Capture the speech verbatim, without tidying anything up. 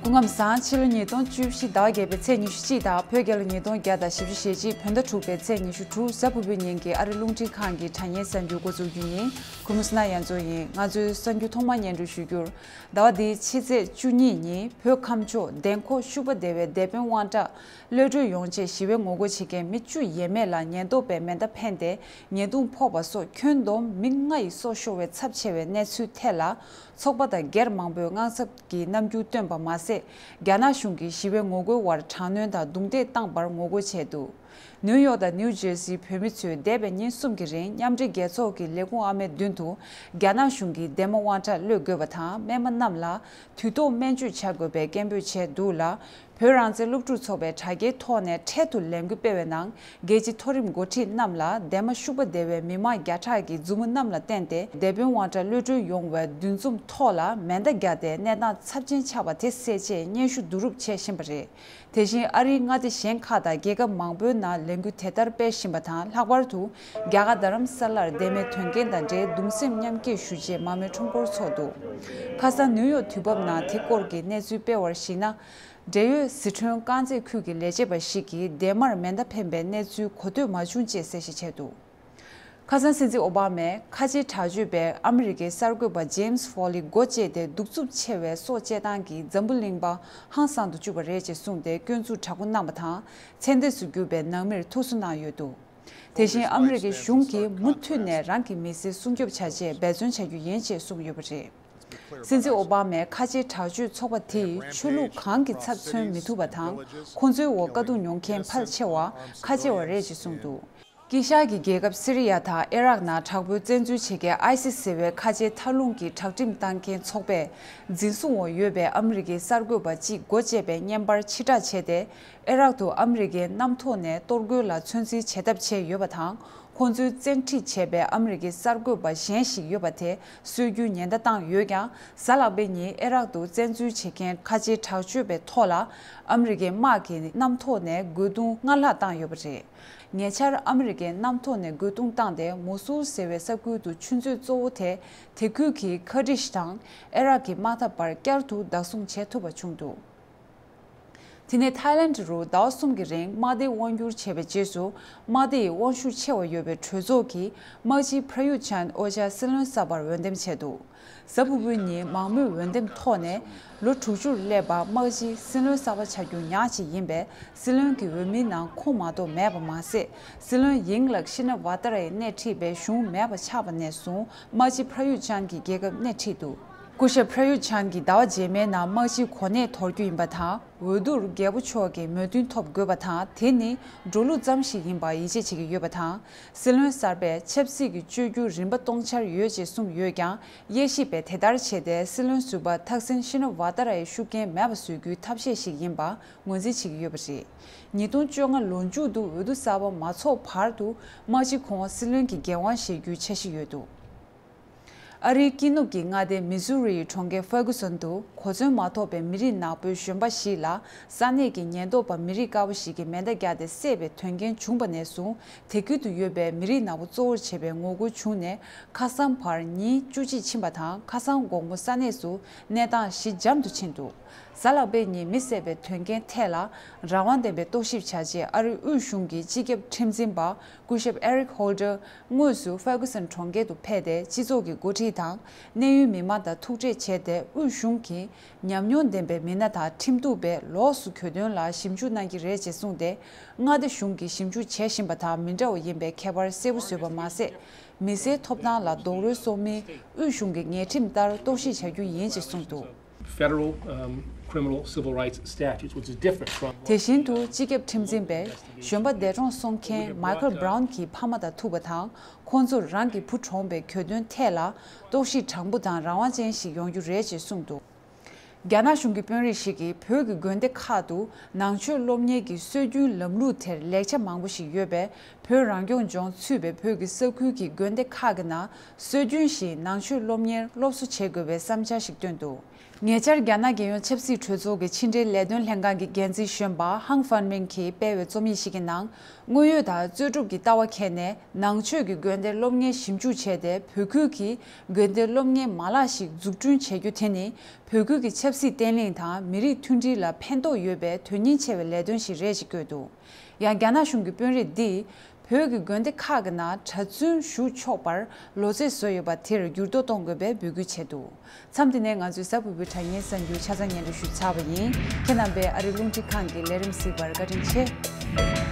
སྐུ་ཁམས་བཟང་། ཕྱི་ལོ་ཉིས་སྟོང་བཅུ་བཞི་ཟླ་བ་བརྒྱད་པའི་ཚེས་ཉི་ཤུ་གཅིག་དང་བོད་རྒྱལ་ལོ་ཉིས་སྟོང་བརྒྱ་དང་བཞི་བཅུ་ཞེ་གཅིག་བོད་ཟླ་དྲུག་པའི་ཚེས་ཉི་ཤུ་དྲུག་གཟའ་ཕུར་བུའི་ཉིན་གྱི་ཨ་རི་རླུང་འཕྲིན་ཁང་གི་དྲ་བརྙན་གསར་འགྱུར་འགོ་འཛུགས་རྒྱུ་ཡིན། གུས་མོ་སྣ་ཡན་ཚོ་ཡིན། ང་ཚོའི་གསར་འགྱུར་ཐོག་མར་སྙན་སྒྲོན་ཞུ་རྒྱུར། ཟླ་བ་འདིའི་ཕྱི་ཚེས་བཅུ་གཉིས་ཉིན་བོད་ཁམས་ཕྱོགས་འདན་ཁོག་ཤུག་པ་སྡེ་བའི་སྡེ་དཔོན་དབང་གྲགས་གློད་གྲོལ་ཡོང་ཆེད་ཞི་བའི་ངོ་རྒོལ་བྱེད་མཁན་མི་བཅུ་ཡས་མས་ལ་ཉེན་རྟོག་པས་མེ་མདའ་འཕེན་ཏེ་ཉེས་རྡུང་ཕོག་པ་སོགས་ཁྱོན་བསྡོམས་མི་ལྔ་ཡི་སྲོག་ཤོར་བའི་ཚབས་ཆེ་བའི་གནས་ཚུལ་ཐད་ལ། ཚོགས་པ་དང་སྒེར་མང་པོས་དངངས་འཚབ་ཀྱི་རྣམ་འགྱུར་བཏོན་པ་མ་ཟད། རྒྱ་ནག་གཞུང་གིས་ཞི་བའི་ངོ་རྒོལ་བར་དྲག་གནོན་དང་རྡུང་རྡེག་བཏང་པར་ངོ་རྒོལ་བྱས་འདུག་ནིའུ་ཡོག་དང་ནིའུ་ཇེར་སིའི་བོད་མི་ཚོས་འདས་པའི་ཉིན་གསུམ་གྱི་རིང་མཉམ་འབྲེལ་རྒྱལ་ཚོགས་ཀྱི་ལས་ཁུངས་ཨ་མའི་མདུན་དུ་རྒྱ་ནག་གཞུང་གིས་འདན་མ་དབང་གྲགས་གློད་དགོས་པ་དང་། རྨས་མ་རྣམས་ལ་དུས་ཐོག་སྨན་བཅོས་བྱ་དགོས་པའི་སྐད་འབོད་བྱས་འདུག་ལ། བོད་རང་བཙན་སློབ་ཕྲུག་ཚོགས་པས་དྲ་རྒྱའི་ཐོག་ནས་འཕྲལ་དུ་ལས་འགུལ་སྤེལ་བའི་ནང་། རྒྱལ་སྤྱིའི་མཐོ་རིམ་འགོ་ཁྲིད་རྣམས་ལ་འདན་མ་ཤུག་པ་སྡེ་བའི་མི་མང་བརྒྱ་ཕྲག་གིས་མཛུབ་མོ་གནམ་ལ་བསྟན་ཏེ། སྡེ་དཔོན་དབང་གྲགས་གློད་གྲོལ་ཡོང་བའི་འདུ་འཛོམས་ཐོག་ལ་མེ་མདའ་བརྒྱབ་སྟེ་གནས་སྟངས་ཚབས་ཆེན་ཆགས་པ་དེ་སེལ་ཆེད་སྙན་ཞུ་བསྡུ་རུབ་བྱེད་བཞིན་པ་རེད། དེ་བཞིན་ཨ་རིའི་མངའ་སྡེ་གཞན་ཁག་དང་རྒྱལ་ཁབ་མང་པོའི་ནང་ལས་འགུལ་དེ་ལྟར་སྤེལ་བཞིན་པ་དང་། ལྷག་པར་དུ་རྒྱ་གར་རྡ་རམ་ས་ལར་འདན་མའི་དོན་རྐྱེན་དང་འབྲེལ་གདུང་སེམས་མཉམ་སྐྱེད་ཞུ་ཆེད་མང་མོས་ཁྲོམ་སྐོར་ཚོགས་འདུག་ཁ་སང་ནིའུ་ཡོག་དུས་བབ་ནང་དེ་སྐོར་གྱི་གནས་ཚུལ་སྤེལ་བར་གཞིགས་ན། འབྲེལ་ཡོད་ཟི་ཁྲོན་དཀར་མཛེས་ཁུལ་གྱི་ལས་བྱེད་པ་ཞིག་གིས་འདན་མར་མེ་མདའ་འཕེན་པའི་གནས་ཚུལ་གོ་ཐོས་མ་བྱུང་ཅེས་གསལ་བཤད་བྱས་འདུག་ཁ་སང་སྲིད་འཛིན་ཨོ་བྷ་མས་ཁ་ཆེའི་དྲག་སྤྱོད་པས་ཨ་མི་རི་ཀའི་གསར་འགོད་པ་ཇེམ་སི་ཧྥོ་ལི་སྒོ་བཅད་དེ་གདུག་རྩུབ་ཆེ་བའི་སྲོག་བཅད་སྟངས་ཀྱིས་འཛམ་བུ་གླིང་པ་ཧང་སང་དུ་བཅུག་པ་རེད་ཅེས་གསུངས་ཏེ། སྐྱོན་འཛུགས་དྲག་པོ་གནང་བ་དང་། ཚེ་འདས་སུ་གྱུར་པའི་ནང་མིར་ཐུགས་གསོ་གནང་ཡོད་འདུག་དེ་བཞིན་ཨ་མི་རི་ཀའི་གཞུང་གིས་མུ་མཐུད་ནས་རང་གི་མི་སེར་སྲུང་སྐྱོབ་བྱ་ཆེད་འབད་བརྩོན་བྱ་རྒྱུ་ཡིན་ཅེས་གསུངས་ཡོད་པ་རེད། སྲིད་འཛིན་ཨོ་བྷ་མས་ཁ་ཆེའི་དྲག་སྤྱོད་ཚོགས་པ་དེ་ཡིས་ཆོས་ལུགས་གང་གི་ཚབ་མཚོན་མི་ཐུབ་པ་དང་། ཁོང་ཚོའི་འོག་དཀའ་སྡུག་མྱོང་མཁན་ཕལ་ཆེ་བ་ཁ་ཆེ་བ་རེད་ཅེས་གསུངས་འདུག་དཀྱིལ་ཤར་གྱི་རྒྱལ་ཁབ་སི་རི་ཡ་དང་ཨེ་རག་ནང་དྲག་པོའི་བཙན་འཛུལ་བྱེད་མཁན་ཨའི་སི་ཟེར་བའི་ཁ་ཆེའི་མཐའ་ལྷུང་གི་དྲག་ཁྲིམས་བཏང་མཁན་ཚོགས་པས་འཛིན་བཟུང་འོག་ཡོད་པའི་ཨ་མི་རི་ཀའི་གསར་འགོད་པ་གཅིག་སྒོ་བཅད་པའི་བརྙན་པར་ཕྱིར་བསྒྲགས་བྱས་ཏེ། ཨེ་རག་ཏུ་ཨ་མི་རི་ཀའི་གནམ་ཐོག་ནས་གཏོར་རྒོལ་ལ་ཚོད་འཛིན་བྱེད་ཐབས་བྱས་ཡོད་པ་དང་། ཁོང་ཚོའི་བཙན་ཁྲིད་བྱས་པའི་ཨ་མི་རི་ཀའི་གསར་འགོད་པ་གཞན་ཞིག་ཡོད་པ་དེ་གསོད་རྒྱུའི་ཉེན་བརྡ་བཏང་ཡོད་ཀྱང་། གཟའ་ལྷག་པའི་ཉིན་ཨེ་རག་ཏུ་བཙན་འཛུལ་བྱེད་མཁན་ཁ་ཆེའི་དྲག་སྤྱོད་པའི་ཐོག་ལ་ཨ་མི་རི་ཀའི་དམག་གིས་གནམ་ཐོག་ནས་རྒོལ་རྡུང་སྔར་ལྷག་བཏང་ཡོད་པ་རེད། ཉེ་ཆར་ཨ་མི་རི་ཀས་གནམ་ཐོག་ནས་རྒོལ་རྡུང་བཏང་སྟེ། མོ་སུལ་ཟེར་བའི་ས་ཁུལ་དུ་ཆུ་མཛོད་གཙོ་བོ་དེ་དེ་ཁུལ་གྱི་ཁར་ཌིཤ་དང་ཨེ་རག་གི་དམག་འཐབ་བར་བསྐྱར་དུ་བདག་བཟུང་བྱེད་ཐུབ་པ་བྱུང་འདུག་དེ་ནས་ཐའི་ལེནཌ་རུ་ཟླ་བ་གསུམ་གྱི་རིང་དམག་སྡེ་དབང་བསྒྱུར་བྱས་པའི་རྗེས་སུ། དམག་སྡེ་ཡི་དབང་ཤུགས་ཆེ་བ་ཡོད་པའི་གྲོས་ཚོགས་ཀྱིས་དམག་སྤྱི་པྲ་ཡུད་ཅཱན་ཨོ་ཅཱ་སྲིད་བློན་གསར་པར་འོས་འདེམས་བྱས་འདུག་གཟའ་ཕུར་བུའི་ཉིན་མང་མོས་འོས་འདེམས་ཐོག་ནས། ལོ་དྲུག་ཅུར་སླེབས་པ་དམག་སྤྱི་སྲིད་བློན་གསར་པ་ཆགས་རྒྱུ་ཉག་གཅིག་ཡིན་པས། སྲིད་བློན་གྱི་འོས་མིའི་ནང་ཁོང་མ་གཏོགས་མེད་པ་མ་ཟད། སྲིད་བློན་ཡིང་ལགས་ཤི་ན་ཝ་ཏཱ་ར་ཡི་སྣེ་ཁྲིད་པའི་གཞུང་མེད་པ་ཆགས་པ་ནས་བཟུང་། དམག་སྤྱི་པྲ་ཡུད་ཅཱན་གྱིས་རྒྱལ་ཁབ་སྣེ་ཁྲིད་འདུག་སྐུ་ཞབས་པྲ་ཡུད་ཅཱན་གྱིས་ཟླ་བ་རྗེས་མའི་ནང་དམག་སྤྱིའི་གོ་གནས་དོར་རྒྱུ་ཡིན་པ་དང་། འོས་བསྡུར་རྒྱལ་པོ་མཆོག་གི་མོས་མཐུན་ཐོབ་དགོས་པ་དང་། དེ་ནི་འགྲོ་ལུགས་ཙམ་ཞིག་ཡིན་པར་ཡིད་ཆེས་བྱེད་ཀྱི་ཡོད་པ་དང་། སྲིད་བློན་གསར་པས་ཆབ་སྲིད་ཀྱི་བཅོས་བསྒྱུར་རིམ་པ་གཏོང་འཆར་ཡོད་ཅེས་གསུངས་ཡོད་ཀྱང་། དབྱེ་ཞིབ་པས་དེ་ལྟར་བྱས་ཏེ། སྲིད་བློན་ཟུར་པ་ཐག་སིན་ཤི་ན་ཝ་ཏཱ་ར་ཡི་ཤུགས་རྐྱེན་མེད་པ་བཟོ་རྒྱུའི་ཐབས་ཤེས་ཤིག་ཡིན་པ་ངོས་འཛིན་བྱེད་ཀྱི་ཡོད་པ་རེད། ཉིས་སྟོང་བཅོ་ལྔ་ལོ་མཇུག་ཏུ་འོས་བསྡུ་གསར་པ་མ་ཚོགས་བར་དུ། དམག་སྤྱི་ཁོང་སྲིད་བློན་གྱི་འགན་དབང་བཞེས་རྒྱུའི་འཆར་གཞི་ཡོད་འདུག་ཨ་རིའི་དཀྱིལ་ནུབ་ཀྱི་མངའ་སྡེ་མི་ཟུ་རི་ཡི་གྲོང་ཁྱེར་ཧྥར་གུ་སན་དུ། གོ་མཚོན་མ་ཐོབ་པའི་མི་རིགས་ནག་པོའི་གཞོན་པ་ཞིག་ལ། ས་གནས་ཀྱི་ཉེན་རྟོག་པ་མི་རིགས་དཀར་པོ་ཞིག་གིས་མེ་མདའ་བརྒྱབ་སྟེ་བསད་པའི་དོན་རྐྱེན་བྱུང་བ་ནས་བཟུང་། དེ་ཁུལ་དུ་ཡོད་པའི་མི་རིགས་ནག་པོ་གཙོ་བོར་བྱས་པའི་ངོ་རྒོལ་བྱུང་ནས། ཁ་སང་བར་ཉིན་བཅུ་གཅིག་ཕྱིན་པ་དང་། ཁ་སང་དགོང་མོ་ས་གནས་སུ་གནས་སྟངས་ཞི་འཇམ་དུ་ཕྱིན་འདུག་གཟའ་ལྷག་པའི་ཉིན་མི་བསད་པའི་དོན་རྐྱེན་ཐད་ལ་རང་དབང་ལྡན་པའི་རྟོག་ཞིབ་བྱ་ཆེད། ཨ་རིའི་དབུས་གཞུང་གི་སྤྱི་ཁྱབ་ཁྲིམས་འཛིན་པ་སྐུ་ཞབས་ཨེ་རིག་ཧོལ་ཌར་དངོས་སུ་ཧྥར་གུ་སན་གྲོང་ཁྱེར་དུ་ཕེབས་ཏེ། སྤྱི་ཚོགས་ཀྱི་འགོ་ཁྲིད་དང་གནད་ཡོད་མི་མང་དང་ཐུག་འཕྲད་བྱས་ཏེ། དབུས་གཞུང་གིས་ཉམས་མྱོང་ལྡན་པའི་མི་སྣ་དང་ཁྲིམས་གཏུག་པས་ལོགས་སུ་གྱོད་དོན་ལ་ཞིབ་འཇུག་གནང་གི་རེད་ཅེས་གསུངས་ཏེ། མངའ་སྡེ་གཞུང་གིས་ཞིབ་འཇུག་བྱེད་བཞིན་པ་དང་མི་འདྲ་བ་ཡིན་པའི་ཁྱད་པར་གསལ་པོ་བཟོས་པ་མ་ཟད། མི་སེར་ཐོབ་ཐང་ལ་རྡོག་རོལ་གསོག་མིན་དབུས་གཞུང་གི་ཉེས་ཁྲིམས་ལྟར་རྟོག་ཞིབ་བྱ་རྒྱུ་ཡིན་ཅེས་གསུངས་འདུག Federal, um, criminal civil rights statutes, which is different from དེ་བཞིན་དུ། སྤྱི་ཁྱབ་ཁྲིམས་འཛིན་པས་གཞོན་པ་འདས་གྲོངས་སོང་མཁན་མའི་ཁལ་བྷ་རའུན་གྱི་ཕ་མ་དང་ཐུག་པ་དང་། ཁོང་ཚོར་རང་གི་བུ་གྲོངས་པའི་གྱོད་དོན་ཐད་ལ་རྟོག་ཞིབ་དྲང་པོ་དང་རང་དབང་ཅན་ཞིག་ཡོང་རྒྱུ་རེད་ཅེས་གསུངས་འདུག་རྒྱ་ནག་གཞུང་གི་དཔོན་རིགས་ཤིག་གིས། བོད་ཀྱི་དགོན་སྡེ་ཁག་ཏུ་ནང་ཆོས་སློབ་གཉེར་གྱི་སྲོལ་རྒྱུན་ལམ་ལུགས་དེར་ལེགས་ཆ་མང་པོ་ཞིག་ཡོད་པས། བོད་རང་སྐྱོང་ལྗོངས་ཚུད་པའི་བོད་ཀྱི་ས་ཁུལ་གྱི་དགོན་སྡེ་ཁག་གི་ནང་སྲོལ་རྒྱུན་བཞིན་ནང་ཆོས་སློབ་གཉེར་སློབ་གསོ་བྱེད་དགོས་པའི་བསམ་འཆར་ཞིག་བཏོན་འདུག་ཉེ་ཆར་རྒྱ་ནག་རྒྱལ་ཡོངས་ཆབ་སྲིད་གྲོས་ཚོགས་ཀྱི་ཕྱི་འབྲེལ་ལས་དོན་ལྷན་ཁང་གི་འགན་འཛིན་གཞོན་པ་ཧང་ཧྥན་མིན་གྱིས་སྤེལ་བའི་རྩོམ་ཡིག་ཞིག་གི་ནང་། དངོས་ཡོད་དང་རྩོད་སྒྲུབ་ཀྱི་ལྟ་བ་འཁྱེར་ནས་ནང་ཆོས་ཀྱི་དགོན་སྡེ་སློབ་གཉེར་ཞིབ་འཇུག་བྱས་ཏེ། བོད་ཁུལ་གྱི་དགོན་སྡེ་སློབ་གཉེར་མ་ལག་ཞིག་འཛུགས་སྐྲུན་བྱེད་རྒྱུ་དེ་ནི། བོད་ཁུལ་གྱི་ཆབ་སྲིད་བརྟན་ལྷིང་དང་མི་རིགས་མཐུན་སྒྲིལ་ལ་ཕན་ཐོགས་ཡོད་པའི་དོན་སྙིང་ཆེ་བའི་ལས་དོན་ཞིག་རེད་ཅེས་བཀོད་འདུག་ཡང་རྒྱ་ནག་གཞུང་གི་དཔོན་རིགས་འདིས། བོད་ཀྱི་དགོན་སྡེ་ཁག་གི་ནང་གྲྭ་བཙུན་ཞུགས་ཆོག་པར་ལོ་ཚད་བཟོས་ཡོད་པ་དེར་འགྱུར་ལྡོག་གཏོང་དགོས་པའི་འབོད་སྐུལ་བྱས་འདུག་མཚམས་འདི་ནས་ང་ཚོའི་གཟའ་ཕུར་བུའི་དྲ་བརྙན་གསར་འགྱུར་ཆ་ཚང་སྙན་སྒྲོན་ཞུས་ཚར་བ་ཡིན། ཁྱེད་རྣམ་པས་ཨ་རིའི་རླུང་འཕྲིན་ཁང་གི་ལས་རིམ་གཟིགས་པར་བཀའ་དྲིན་ཆེ།